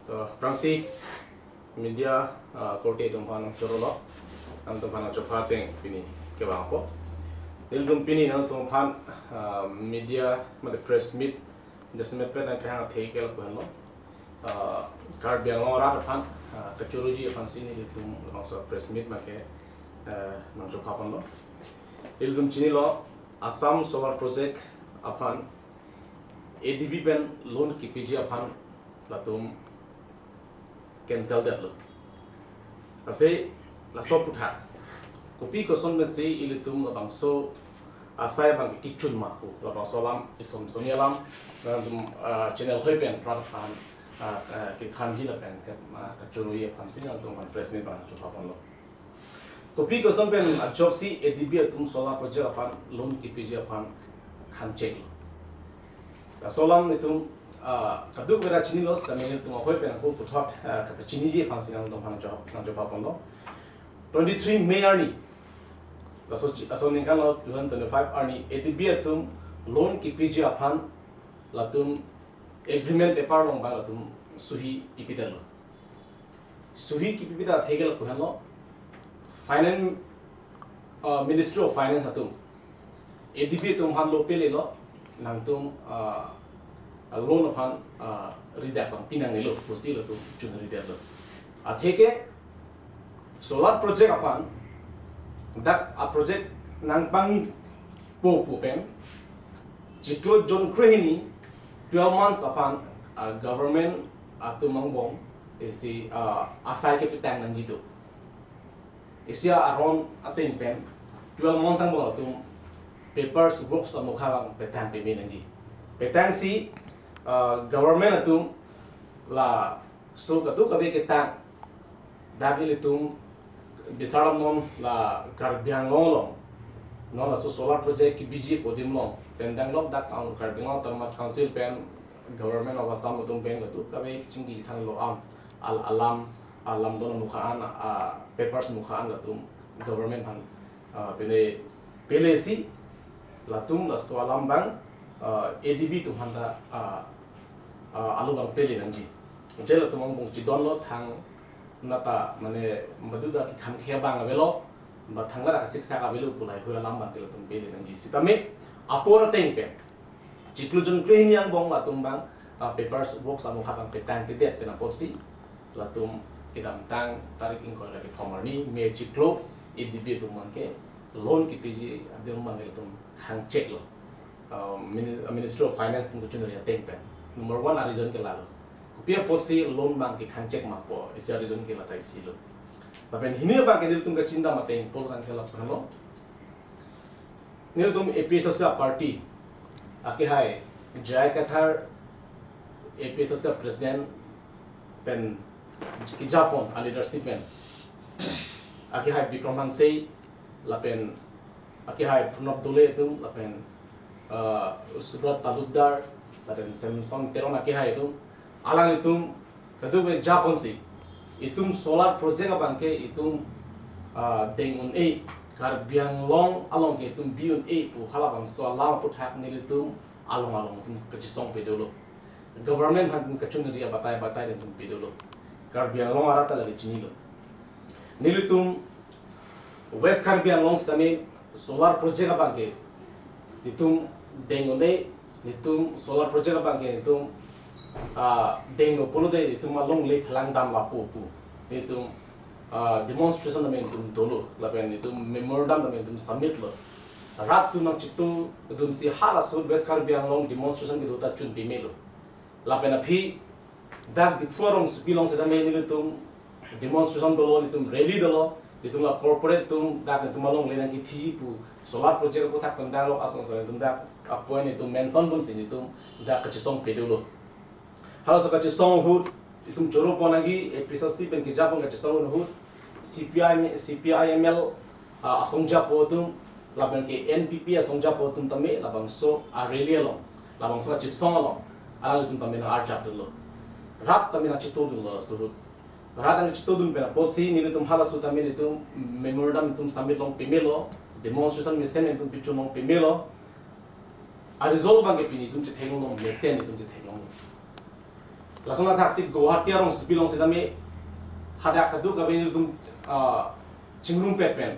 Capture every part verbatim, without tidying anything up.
Uh, prangsi media uh, korte atum aphan chorolo, nangtum aphan chopha ateng pini kevang po. Nelitum pini nangtum aphan uh, media mate press meet jasemet pen nangkehang athe ke lapu henlo. Uh, Karbi Anglong arat aphan uh, kachoroji aphansi nelitum labangso press meet make uh, nangchopha ponlo. Nelitum chinilo Assam Solar Project aphan A D B pen loan kipiji aphan latum cancel detlo. Ase laso aputhak kopi koson pensi ilitum labangso asai abang kechun ma pu labangso alam isom sonia alam nangtum uh, channel hoi pen prat aphan uh, uh, kethanji lapen ke uh, kachoroi aphansi nangtum aphan press meet abang chopha ponlo. Kopi koson pen ajoksi A D B atum solar project aphan loan kipiji aphan khangcheklo. Laso alam itum uh, kadokave ra chinilo, setame nelitum ahoi pen ako puthot uh, kapachiniji aphansi nangtum aphan cho nangchopha ponlo. Twenty-three May arni, laso chi- laso aningkan lo two thousand twenty-five arni A D B atum loan kipiji aphan latum agreement paper along abang latum suhi pipidetlo. Suhi kipipida athe ke lapu henlo, Finance uh, Ministry of Finance atum A D B atum aphan lo pelelo, nangtum uh, loan aphan uh, ridak abang pinangnelo pusi latum chun ridaklo. Athe ke solar project aphan dak a project nangpangpo pu pen chiklo jon krehini twelve months aphan uh, government atum angbong isi uh, asai kepetang nangji do. Isi aron ateng pen twelve months angbong atum papers works amokha abang petang peme nangji. Petangsi uh, government atum laso kadokave ketang dak ilitum bisar alam non la Karbi Anglong along non laso solar project kipiji pu adim along pendang lok dak ang Karbi Anglong Autonomous Council pen Government of Assam atum pen kadokave chingki thanlo am al alam alam don mukha an uh, papers mukha an latum government aphan uh, pele pelesi latum laso alam abang uh, A D B atum aphanta uh, uh, alo abang pele nangji. Je latum angbong chidonlo, thangnat ta mane baduda kekhang khe abang avelo, ba thangnat ta siksa avelo pu lahei alam abang ke latum pele nangji. Setame apor ateng pen chiklo jon krehini angbong latum abang uh, papers works amokha abang petangtedet pen apotsi latum kedamtang tarik ingkoi ra kethom arni May chiklo A D B atum abang ke loan kipiji adim abang ke latum khangcheklo. Uh, Minis- uh, Ministry of Finance atum kachunri ateng pen number one a reason ke lalo. Kopi apotsi loan abang ke khangchek ma pu isi a reason ke lata isi lo. Lapen hini abang ke nelitum kachindam ateng pen tangke lapu henlo, nelitum A P H L C party akehai J I Kathar, A P H L C president pen kejapon a leadership pen akehai Bikram Hanse lapen akehai Pranab Dole atum lapen uh, Subrat Talukdar lapen Samson Teron akehai atum, alanglitum kadokave japonsi itum solar project abang ke itum uh, deng un-e, Karbi Anglong along ke itum bi un-e pu halabangso alam aputhak nelitum along along itum kachisong pedolo. Government aphan itum kachunri abatai batai itum pedolo. Karbi Anglong arat ta lagi chinilo. Nelitum West Karbi Anglong setame solar project abang ke itum deng un-e, itum solar project abang ke itum uh, denglo pulote itum alongle phelang dam lapu pu itum uh, demonstration tame itum dolo lapen itum memorandum tame itum submit lo. Rat atum nangchitudunsi halaso West Karbi Anglong demonstration kedo ta chun pemelo. Lapen aphi dak Diphu arongsopi along setame nelitum demonstration dolo, nelitum rally dolo, nelitum la corporate atum dak nelitum alongle nangkethi pu solar project aputhak pen dak lok asong asong nelitum dak a point nelitum mention dunsi nelitum dak kachisong pedolo. Halaso kachisong ahut itum choro pon agi A P H L C pen kejapon kachisong ahut C P I, C P I M L uh, asong japo atum lapen ke N P P asong japo atum tame labangso a rally along, labangso kachisong along alanglitum tame nang-arjap dunlo. Rat tame nangchitudunlo suhut. Rat nangchitudun pen apotsi nelitum halaso tame nelitum memorandum itum submit long pemelo, demonstration mesten itum pichun long pemelo. A result abang ke pini itum chethek longlo, mesten itum chethek longlo. Lason athaksi Guwahati arongsopi along sitame hadak kadokave nelitum, ah, chingrumpet pen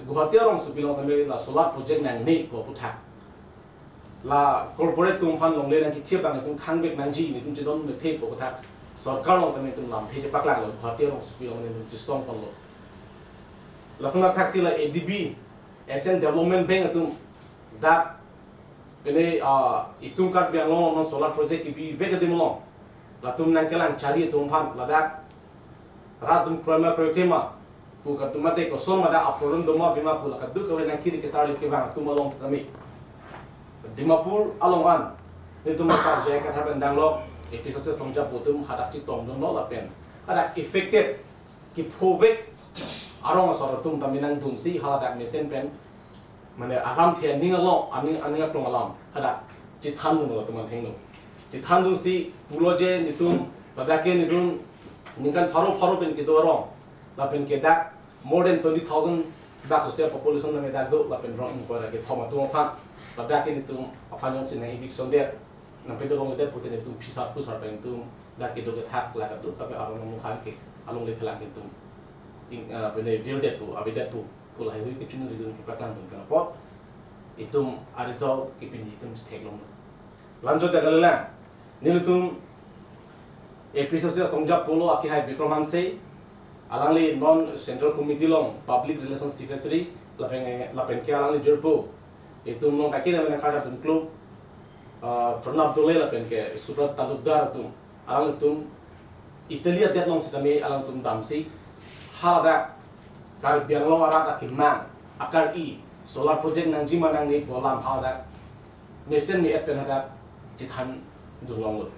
Guwahati arongsopi along tame la solar project nangne pu aputhak, la corporate atum aphan longle nangkethe abang itum khangvek nangji, netum chedon methe pu aputhak sorkar along tame itum lamthe chepaklanglo, Guwahati arongsopi along netum chesong ponlo. Lason athaksi la A D B, Asian Development Bank atum dak pine, ah, itum Karbi Anglong along solar project kepivek adim along latum nangkelang chari atum aphan ladak rat atum kroima kroikre ma pu kadokave mate koson ma dak apron doma vima pu la kadokave nangkiri ketarli kevang atum along tame Dimapur along an netum asar J I Kathar pen danglo, A P H L C asong japo atum hadak chetongdunlo lapen hadak affected kephovek arong asor atum tame nangdunsi haladak mesen pen mane alamthe aning along, aning, aning aklong alam hadak chethandunlo latum anthengno. Chethandunsi pulo je netum, ladak ke netum ningkan pharo pharo pen kedo arong lapen ke dak more than twenty thousand dak social population nang dak do lapen rong ingkoi ra kethom atum aphan, ladak ke netum aphan jongsi nang eviction det, nangpedolongledet pute netum phisar phusar pen netum dak kedo kethak la kadokave arong nangmukhan ke alongle phelang ke netum ing, ah, pine virdet pu, avedet pu, pu lahaihui kechun ridun kepaklang dun pen apot itum a-result ke pini itum theklonglo. Lanjut dak kalilang, nelitum A P H L C asong japo lo akehai Bikram Hanse, alangli non Central Committee along Public Relations Secretary, lapen, lapen ke alangli jirpo itum along kaki namanya kada tum klub, ah, Pranab Dole lapen ke Subrat Talukdar atum, alanglitum Italy adet along sitame alangtum damsi haladak Karbi Anglong arat akemang akari solar project nangji ma nangne pu alam haladak mesen me-et pen hadak chethandun longlo.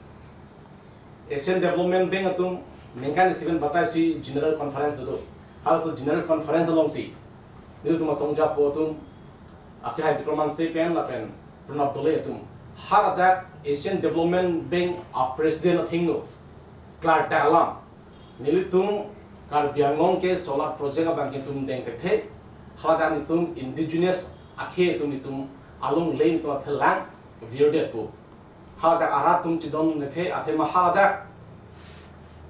Asian Development Bank atum ningkan isi pen batai si General Conference dodo. Halaso General Conference alongsi nelitum asong japo atum, akehai Bikram Hanse pen lapen Pranab Dole atum haladak Asian Development Bank a-president athengno klardak alam, nelitum Karbi Anglong ke solar project abang ke netum dengthekthe, haladak netum indigenous akhei atum netum alongle netum aphelang virdet pu. Haladak arat atum chedon nangthe, athema haladak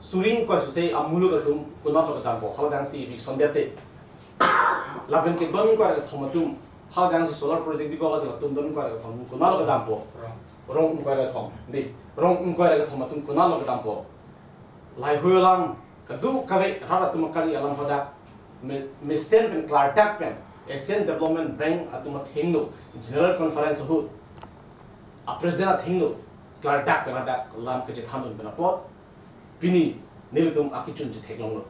suri ingkoi suse amuluk atum konatlo kedampo, haladak si eviction det te. Lapen ke don ingkoi ra kethom atum, haladak si solar project bikok atum don ingkoi ra kethom konatlo kedampo. Rong ingkoi ra kethom, di, rong ingkoi ra kethom atum konatlo kedampo. Lahaihui alam kadokave rat atum akari alam hadak me-, mesen pen klardak pen Asian Development Bank atum athengno General Conference ahut a-president athengno klardak pen hadak lam kachethandun pen apot pini nelitum akechun chetheklonglo.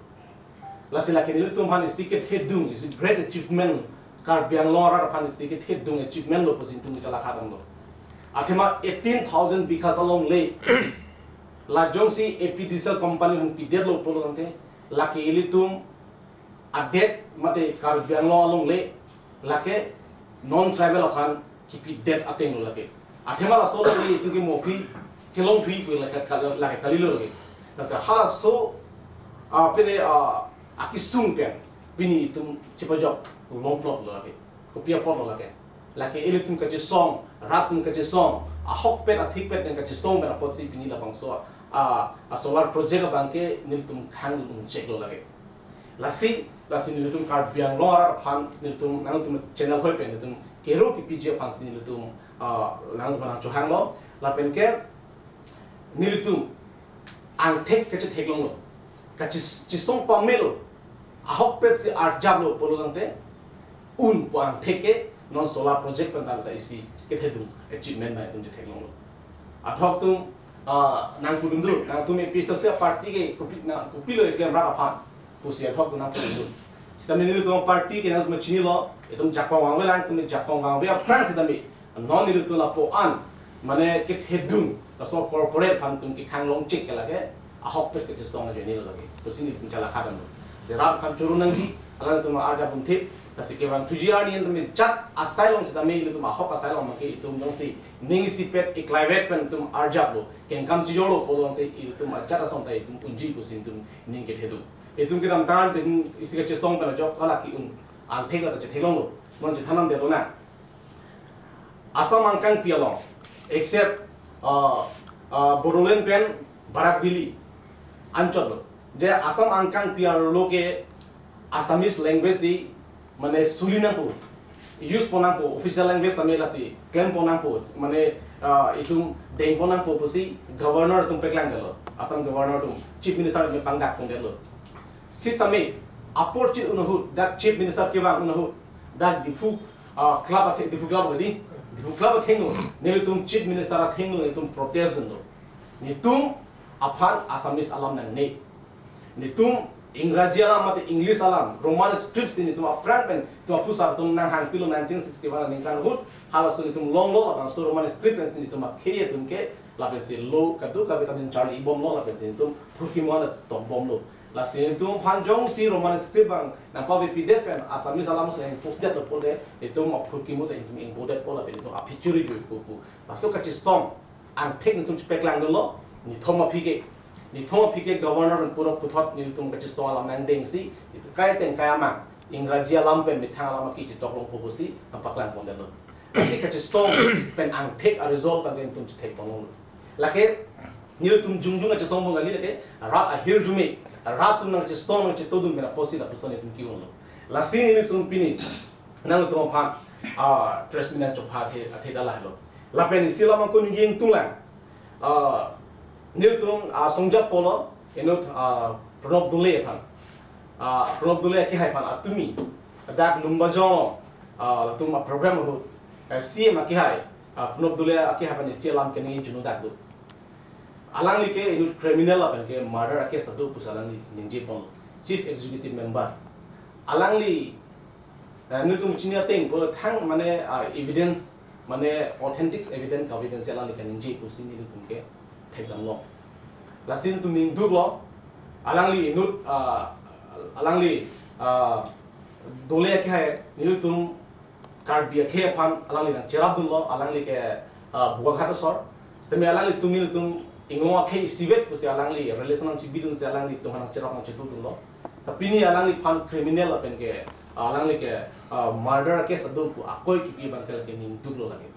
Lasi lake nelitum aphan isi kethedung, isi great achievement, Karbi Anglong arat aphan isi kethedung achievement lo pusi netum kechalakha damlo. Athema eighteen thousand bighas alongle la jongsi A P D C L company aphan pidetlo pulo tangte, lake ilitum adet mate Karbi Anglong alongle lake non-tribal aphan kipidet ateng lo lake. Athema laso alongle itum ke mophi kelongphi pu lake kal-, lake kalilo lake. Lasi halaso, ah, pine, ah, akesung pen pini itum chepajok longplot lo lake. Kopi apot lo lake. Lake ilitum kachesong, rat atum kachesong, ahokpet athikpet pen kachesong pen apotsi pini labangso a, a solar project abang ke nelitum khang un chek lo lake. Lasi, lasi nelitum Karbi Anglong arat aphan nelitum nangtum channel hoi pen nelitum kero kepiji aphansi nelitum, ah, nangtum nangchohanglo. Lapen ke nelitum angthek kachetheklonglo, kachesong pamelo, ahokpet si arjaplo pulo tangte, un pu angthek ke non solar project pen tangta isi kethedung achievement nangtum chetheklonglo. Adhok atum, ah, nangpudundun, nangtum A P H L C party ke kopi na kopilo eklem rat aphan pusi adhok atum nangpudundun. Sitame nelitum party ke nangtum chinilo, itum jakong vangve lang, itum jakong vangve aphrang sitame non nelitum lapu-an mane kethedung laso corporate aphan itum kekhang longchek ke lake, ahokpet kachesong ajoine lo lake pusi nelitum chalakha damlo. Lasi rat aphan choro nangji, alanglitum arjap un thip, lasi kevangthuji arni an tame jat asai along sitame nelitum ahok asai along make itum jongsi ning isipet iklaivet pen itum arjaplo, kengkam chijorlo pulo tangte itum ajat asong ta itum unji pusi itum ning kethedung. Itum kedamtang itum isi kachesong pen ajok hala ke-un angthek lata chetheklonglo. Non chethan nangdetlo na. Assam angkangpi along, except, uh, uh, Bodoland pen Barak Valley anchot lo. Je Assam angkang P R O lo ke Assamese language si mane suli nangpo, use pon nangpo, official language tame lasi klem pon nangpo, mane ah, itum deng pon nangpo pusi governor atum paklang detlo, Assam governor atum, chief minister atum pangdak pon detlo. Sitame apor chit un ahut, dak chief minister kevang un ahut, dak Diphu ah, club athe, Diphu club odi, Diphu club athengno, nelitum chief minister athengno nelitum protest dunlo. Netum aphan Assamese alam nangne. Netum Ingraji alam mate English alam, Roman scripts di netum aphrang pen netum aphusar atum nanghangpilo nineteen sixty-one aningkan ahut, halaso netum longlo, labangso Roman script pensi netum akhei atum ke, lapensi lo kadokave ta ning charli bomlo, lapensi netum phurkimo anta tokbomlo. Lasi netum aphan jongsi Roman script abang nangpavepidet pen Assamese alam si ingpusdetlo pulote, netum aphurkimo ta netum ingpudetpo, lapen netum aphi churi jui kuku. Laso kachisong angthek netum chepaklang dunlo, nithom aphi ke, nithom aphi ke governor pen pura puthot nelitum kachisong alam nangdengsi, netum kai teng kai amang, Ingraji alam pen methang alam aki chetok longpo pusi nangpaklang pon detlo. Lasi kachisong pen angthek a-result abang netum chethek pon longlo. Lake nelitum jongjong kachisong pon kali, lake rat ahirjume, rat atum nangchisong nangchetodun pen apotsi lapuson netum ki-unlo. Lasi nelitum pini nangtum aphan ah, press meet nangchopha athe, athe da lahelo. Lapen isi alam ako ningje ingtung lang. Ah, nelitum ah, songjap polo, inut ah, Pranab Dole aphan. Ah, Pranab Dole akehai aphan atumi dak Lumbajong ah, latum a-program ahut, eh, C M akehai, ah, Pranab Dole akehai aphan isi alam keningje juno dak do. Alangli ke inut criminal lapen ke murder a-case ado pusi alangli ningje ponlo, chief executive member. Alangli eh, nelitum chini ateng pulo thang mane ah, evidence, mane authentic evidence, evidence alangli kaningje pusi nelitum ke thekdamlo. Lasi nelitum ning duklo, alangli inut ah, alangli ah, Dole akehai nelitum Karbi akhei aphan alangli nangcherap dunlo, alangli ke ah, Bogaghat asor. Sitame alanglitum nelitum inglong akhei isivet pusi alangli relation nangchebidunsi alanglitum aphan nangcherap nangchetu dunlo. Sa pini alangliphan criminal lapen ke alangli ke ah, murder case ado pu akoi kipi abang ke lake ning duklo lake.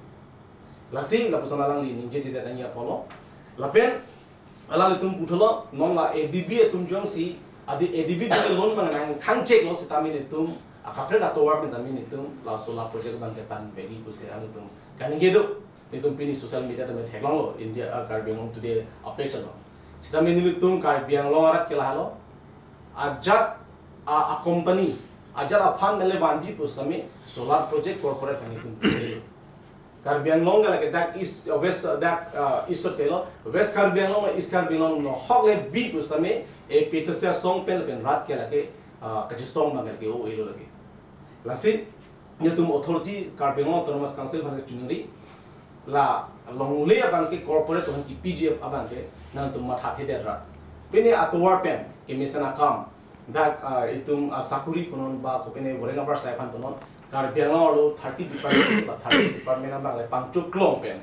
Lasi lapuson alangli ningjejedet nangji apotlo. Lapen alanglitum puthotlo, non la A D B atum jongsi, adi A D B atum loan abang nangkhangcheklo sitame netum akaprek atovar pen tame netum la solar project abang ke pan vegi pusi alanglitum kaningje do. Netum pini social media tame theklonglo, India ah, Karbi Anglong Today a-page along. Sitame nelitum Karbi Anglong arat ke lahelo, ajat ah, a-company, ajat a-fund nele vanji pusitame solar project corporate kami netum pilo. Karbi Anglong ke lake dak East, uh, West, uh, dak uh, East Coast kelo, West Karbi Anglong, East Karbi Anglong no hok le bi pusitame A P H L C asong pen lapen rat ke lake uh, kachisong abang ke o elo lake. Lasi nelitum authority Karbi Anglong Autonomous Council aphan kachiningri, la longle abang ke corporate aphan kipi ji abang ke nangtum mathathedet ra. Pini atovar pen kemesen akam, dak ah, itum ah, sakuri punon ba kopine Warengabar sai aphan punon, Karbi Anglong arlo thirty department ba thirty department abang le pangchuk klong pen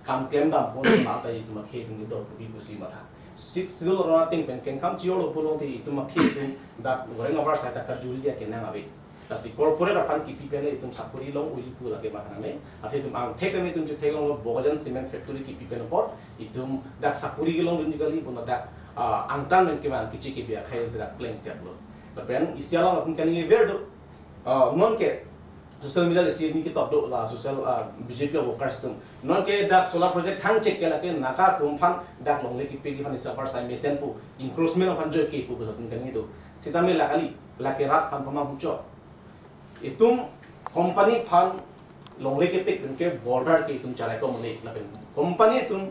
kam klemdam pon ba ta itum akhei atum dor pupi pusi matha. Sixth Schedule arong ateng pen kengkam chiyolo pulote itum akhei atum dak Warengabar sai ta kajuli ya kenang ave. Lasi corporate aphan kipi pen le itum sakuri long uli pu lake matha nangne. Athe itum angthek tame itum chetheklonglo Bokajan Cement Factory kipi pen apot itum dak sakuri kelongdunji kali, bonta dak ah, angtan pen kevang kichi kipi akhei si dak pleng siat lo. Lapen isi alam atum kaningje ver do. Ah, non ke social media le isi ni ketok do la social ah, B J P workers atum. Non ke dak solar project khangchek ke lake naka atum aphan dak longle kipiji aphan isi apar sai mesen pu, encroachment aphan joi ke pu, pu atum kaningje do. Sitame la kali, lake rat aphan pamang huchot. Itum company aphan longle kepek pen ke border ke itum charai ko mole lapen company atum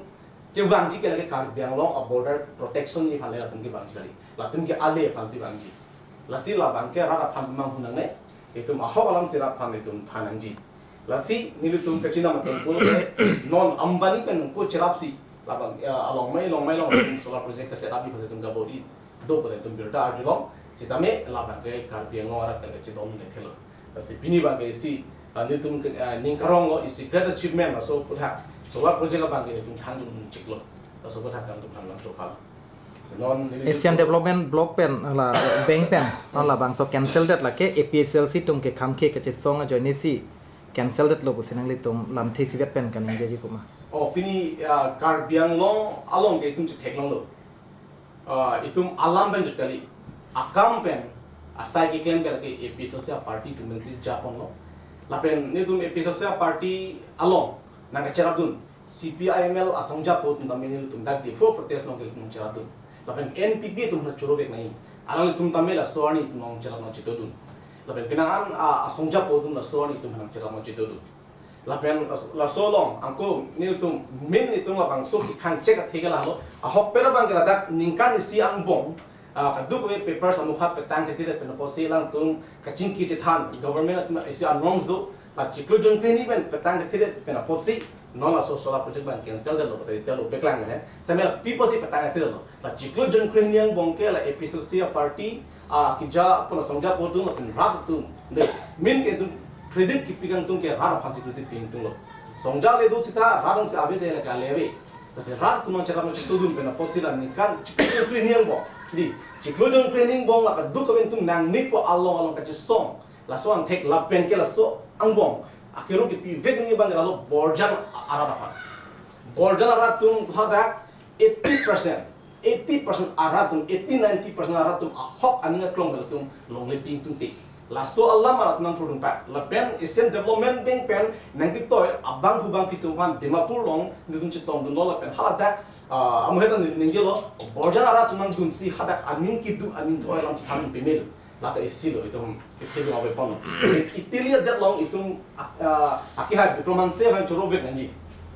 kevangji ke lake Karbi Anglong a-border protection ni aphan le latum kevangji kali. Latum ke ale aphansi vangji. Lasi labang ke rat aphan pamang hu nangne, itum ahok alam si rat aphan itum than nangji. Lasi nelitum kachinam ateng pulote non Ambani pen ko cherapsi labang ya, along mai long mai long itum solar project ka set up di phase itum gabodi do pu itum birta arjulong, sitame labang ke Karbi Anglong arat ke chedom ne thelo. Lasi pini abang ke isi ah, nelitum ke ah, ning karong lo, isi great achievement laso aputhak solar project abang ke nelitum thandun chiklo. Laso aputhak nangtum than lang chokal. Senon neli Asian Development Bloc pen la bank pen non labangso cancel det lake A P H L C atum ke kham ke kachesong ajoine si cancel detlo pusi nanglitum lamthe isivet pen kaningjeji pu ma? Oh, pini ah, Karbi Anglong along ke itum chetheklonglo. Ah, itum alam pen jut kali, akam pen asai keklem ke lake A P H L C a-party atum pensi japonlo. Lapen nelitum A P H L C a-party along nangkacherapdun C P I M L asongjapo atum tame nelitum dak Diphu protest along ke nelitum cherapdun. Lapen N P P atum nangchoro vek nai. Alanglitum tame laso arni itum nangcherap nangchitodun. Lapen penang an, ah, asongjapo atum laso arni itum nangcherap nangchitodun. Lapen las-, laso along angko nelitum min itum labangso kekhang chek athe ke lahelo. Ahok pera abang ke ladak ningkan isi angbong, ah, kadokave papers amukha petang thekthe pen apotsi alangtum kachingki chethan government atum isi anong zo, la chiklo jun krehini pen petang thekthe pen apotsi non laso solar project abang cancel detlo, pata isi alo peklang he. Samel people si petang thekthe detlo. La chiklo jun krehini angbong ke la A P H L C a-party, ah, keja pu asongjapo atum lapen rat atum. De, min ke itum credit kepi kangtung ke rat aphan si credit pi kangtunglo. Songja le do sita rat si ave te la kale ave. Lasi rat atum nangcherap nangchitodun pen apotsi la ningkan chiklo jun krehini angbong. Di, chiklo jun krehini angbong la kadokave atum nangnipo along along kachesong. Laso angthek lapen ke laso angbong akero kepi vek nangji abang ke lahelo Borjan arat aphan. Borjan arat atum hadak eighty percent, eighty percent arat atum, eighty ninety percent arat atum ahok aning aklong pen latum longle pi kangtung te. Laso alam arat atum nangprodun pak. Lapen Asian Development Bank pen nangketoi abang hubang pitum aphan Dimapur along nelitum chetongdunlo lapen haladak, ah, amu heta ning-, ningjelo, Borjan arat atum nangdunsi hadak aning kedo aning ke-oi alam chethan pemil. Lata isi lo itum, isi lo ave pon. Italy adet along itum, ah, akehai Biprom Hanse aphan choro vek nangji.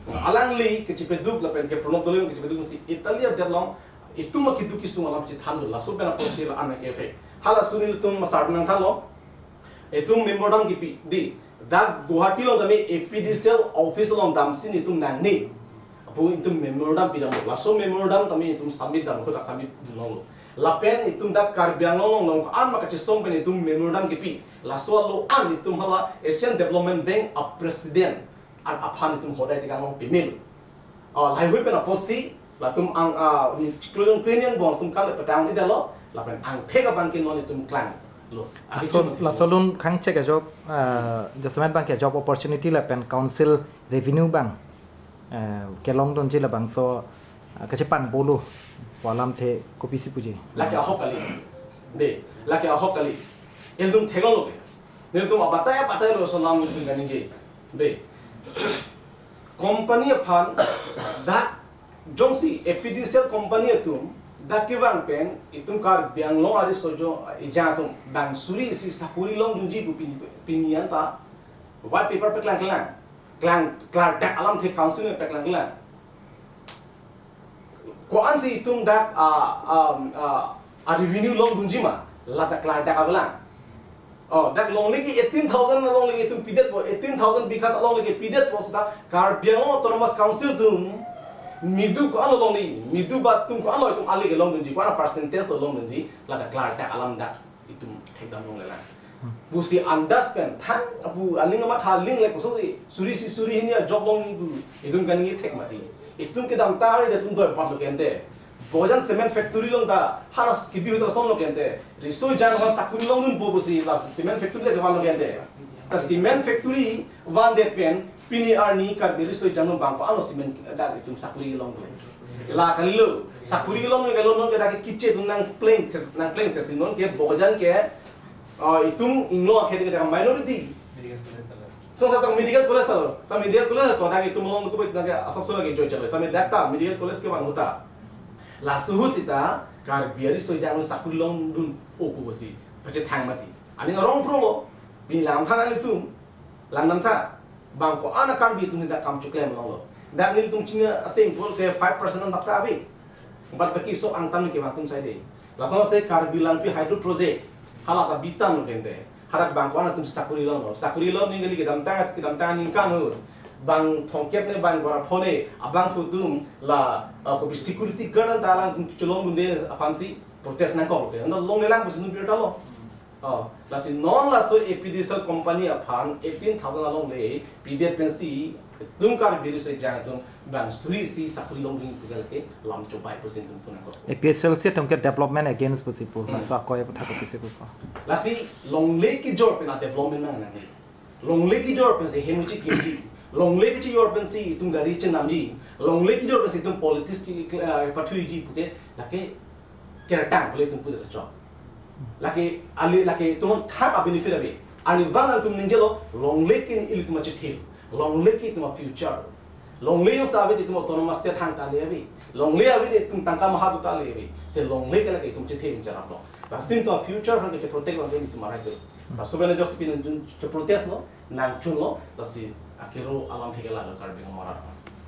Alangli kechipeduk lapen ke Pranab Doloi kechipeduk si Italy adet along itum akedo kesung alam chethandun, laso pen apotsi la-an ke-effect. Halaso nelitum masar nangthanlo. Itum memorandum kepi, di, dak Guwahati along tame A P D C L office along damsi nelitum nangne pu itum memorandum pidamlo. Laso memorandum tame itum submit dam, kotak submit dunlo. Lapen itum dak Karbi Anglong along along an ma kachesong pen itum memorandum kepi. Laso alo an itum hala Asian Development Bank a-president an aphan itum hodai tekang along pemil. Ah, laheihui pen apotsi latum ang, ah, chiklo jun krehini angbong atum kale petang ni dalo, lapen angthek abang ke non itum klanglo. Laso, laso alun khang chek ajok, ah, jasemet abang ke job opportunity lapen council revenue abang, eh, kelongdunji labangso, ah, kachepang bolu pu alamthe kopisi puji? Lake ahok kali. De, lake ahok kali. Ilitum theklonglo ke. Nelitum abatai abatai lo sonam nelitum kaningje. De. Company aphan dak jongsi A P D C L company atum dak kevang pen itum Karbi Anglong ariso jo ejang atum bang suri isi sakuri longdunji pu pini, pini anta white paper peklang klang. Klang, klardak alamthe council pen peklang klang. Ko-ansi itum dak, ah, um, ah, a-revenue longdunji ma, ladak klardak avelang. Oh, dak longle ke eighteen thousand alongle ke itum pidetpo, eighteen thousand bighas alongle ke pidetpo seta Karbi Anglong Autonomous Council atum midu ko-an alongle, midu ba atum ko-an lo itum ale ke longdunji, ko-an percentage lo longdunji, ladak klardak alam dak itum thekdam longlelang. Pusi andas pen thang apu aning amatha aling le kosonsi suri isi suri hini a-job long pu itum kaningje thek mati. Itum kedamtang ari de itum doi bhat lo kente. Bojan cement factory along ta haras kibi hotel son lo kente. Riso ejang aphan sakuri longdunpo pusi la cement factory le van lo kente. Ta cement factory vandet pen pini arni Karbi riso ejang bang ko-an lo cement dak itum sakuri longdun. La kalilo, sakuri long kalilo non ke dak kiche atum nangpleng ses, nangpleng ses non ke Bojan ke, ah, itum ingno akhei ke dak minority. So ta medical college ta lo, ta medical college ta dak itum long ko dak asap so lagi joi chalo. Ta me dak ta medical college kevang ahut ta. Laso ahut seta Karbi ariso ejang sakuri longdunpo pusi pachethang mati. Aning arong pro lo, pini lam than aning itum, lam nam tha, bang ko-an a-Karbi atum dak kam choklem longlo. Dak nelitum chini ateng pul ke five percent an bak ta ave. Bad baki so angtan kevang atum sai de. Lason se Karbi Langpi Hydro Project, hala ta bitan lo kente. Hala bang ko-an atum sakuri longlo. Sakuri long ni kali kedamtang, kedamtang ningkan ahut. Bang thomkep ne bang bora phone, abang atum la, ah, kopi security guard an ta alang cholongdunde aphansi protest nangkok lo ke. Anta longlelang pusi nung pir ta lo. Oh, lasi non laso A P D C L company aphan eighteen thousand alongle pidet pensi itum Karbi ariso ejang atum bang suri isi sakuri longdun pu ke lam chobai pusi itum punang ko. A P H L C atum ke development against pusi pu, hmm, laso akoi aputhak pusi pu. Lasi longle kejor pen a-development nang nang. Longle kejor pensi hem chekimji. Longle kejor pensi itum gari chenamji. Longle kejor pensi itum politics ki, eh, pathuiji puke lake kardang pule itum pudar chok. Lake ali lake itum thang a benefit ave. Arnivang nangtum ningjelo longle ke ilitum achethe, longle ke itum a future. Longle jongsi ave te itum autonomous state hang ta le ave. Longle ave te itum tangka maha do ta le ave. Se longle ke lake itum chethe itum charap lo. Lasi itum a future hang ke protect lo itum arai tu. Laso pen Josephine nangchun che protest lo, nangchun lo, lasi akero alam thek la lo Karbi Anglong arat.